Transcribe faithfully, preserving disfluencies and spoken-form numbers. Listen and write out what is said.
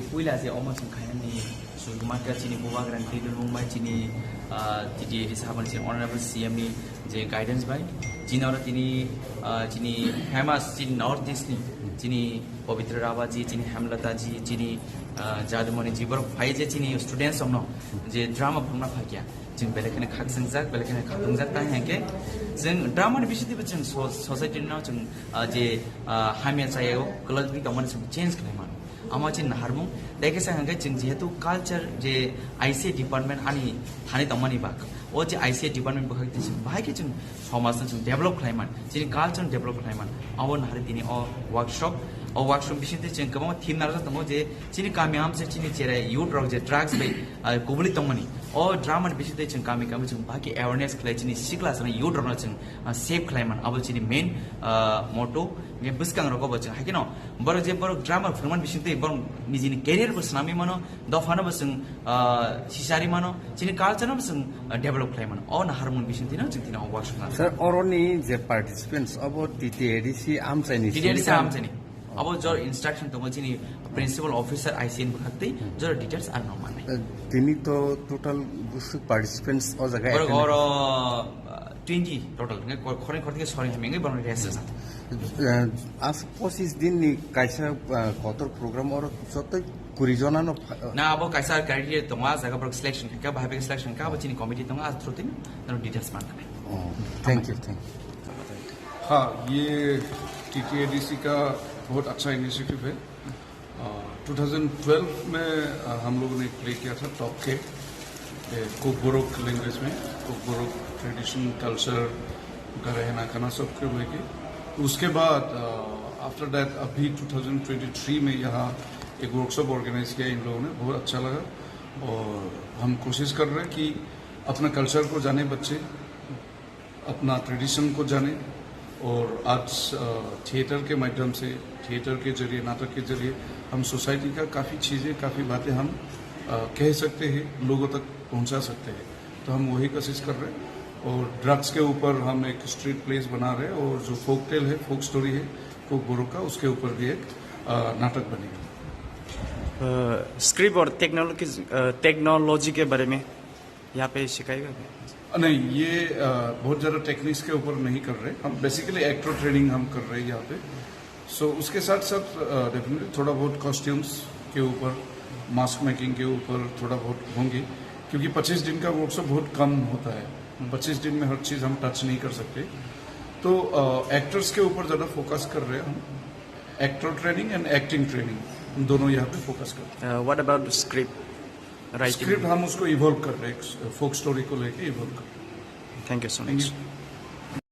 Puila je omo chwng khainani suikwma khe chini bubagrani twi dulmung bai chini, ah, T T A D C habani chini honorable C M ni je guidance bai chini oro tini, ah, chini famous chini North East ni chini Pabitra Rawa ji, chini Hemlata ji, chini, ah, Jadumani ji borok phai je chini students rokno je drama phunukna phaikya chwng belai kheno khakchangjak, belai kheno khatungjak, tang hinkhe chwng drama ni bisingtwibo chwng so-, society no chwng, ah, je, ah, hamya chaya o kwlwgwi tongmani chwng change khlai mano. Amo chini naharmung, tei khe sa hwnkhe chwng jehetu culture je I C A department ani thani tongmani bak, o je I C A department bwkhak twi chwng bahai khe chwng somajno chwng develop khlai man, chini culture no develop khlai man. Abo naharwi tini o workshop, o workshop bisingtwi chwng kwbangma theme narwkjak tongo je chini kami amchai chini cherai youth rok je drugs bai, ah, kubuli tongmani, o drama ni bisingtwi chwng kami kami chwng bahai khe awareness khlai chini sikla chwng youth rokno chwng, ah, save khlai man. Abo chini main, ah, motto. Hwnkhe bwskang rogo bo chwng hai kheno borok je borok drama phwrwngmani bisingtwi borok nijini career bo swnamwi mano, dophano bo chwng, ah, sisari mano, chini culture no bo chwng, ah, develop khlai mano. O naharmung bisingtwi no chwng tini o workshop na. Sir, oroni je participants obo T T A D C amchaini T T A D C simi amchaini. Abo jor instruction tongo chini principal officer I C A ni bwkhaktwi jor details ang no manai. Eh, tini to total busuk participants o jaga borok attend oro, ah, twenty total, hwnkhe kor-, khorni khorni khe sori hamya wngwi borokni rest rwjak. Eh, as pochis din ni kaisa, ah, kotor program oro jotoi kuri jona no pha-, na, abo kaisa criteria tongo, ah jaga borok selection khe, bahai bai selection khe, abo chini committee tongo, ah through tini norok details man khe. Oh, thank you, thank you. हाँ, ये टीटीएडीसी का बहुत अच्छा इनिशिएटिव है। अ, twenty twelve में, अ, हम लोगों ने प्ले किया था टॉप के, ए, कोकबोरोक लैंग्वेज में, कोकबोरोक ट्रेडिशन, कल्चर, उनका रहना खाना सब के लेके। उसके बाद, अ, आफ्टर दैट अभी ट्वेंटी ट्वेंटी थ्री में यहाँ एक वर्कशॉप ऑर्गेनाइज किया इन लोगों ने, बहुत अच्छा लगा। और हम कोशिश कर रहे हैं कि अपना कल्चर को जाने बच्चे, अपना ट्रेडिशन को जाने। और आज, अ, थिएटर के माध्यम से, थिएटर के जरिए, नाटक के जरिए हम सोसाइटी का काफ़ी चीज़ें, काफ़ी बातें हम, अ, कह सकते हैं, लोगों तक पहुंचा सकते हैं। तो हम वही कोशिश कर रहे हैं। और ड्रग्स के ऊपर हम एक स्ट्रीट प्लेस बना रहे हैं और जो फोक टेल है, फोक स्टोरी है कोकबोरोक का, उसके ऊपर भी एक, अ, नाटक बनेगा। अ, स्क्रिप्ट और टेक्नोलॉजी, अ, टेक्नोलॉजी के बारे में यहाँ पे सिखाएगा क्या? नहीं, ये, अ, बहुत ज़्यादा टेक्निक्स के ऊपर नहीं कर रहे। हम बेसिकली एक्टर ट्रेनिंग हम कर रहे हैं यहाँ पे। सो उसके साथ साथ, अ, डेफिनेटली थोड़ा बहुत कॉस्ट्यूम्स के ऊपर, मास्क मेकिंग के ऊपर थोड़ा बहुत होंगे, क्योंकि पच्चीस दिन का वर्कशॉप बहुत कम होता है। पच्चीस दिन में हर चीज़ हम टच नहीं कर सकते। तो, अ, एक्टर्स के ऊपर ज़्यादा फोकस कर रहे हैं हम। Actor training and acting training, हम दोनों यहाँ पे फोकस करते हैं। Uh, what about script writing? Script हम उसको इवॉल्व कर रहे हैं, एक फोक स्टोरी को लेके इवॉल्व कर रहे हैं। Thank you so much.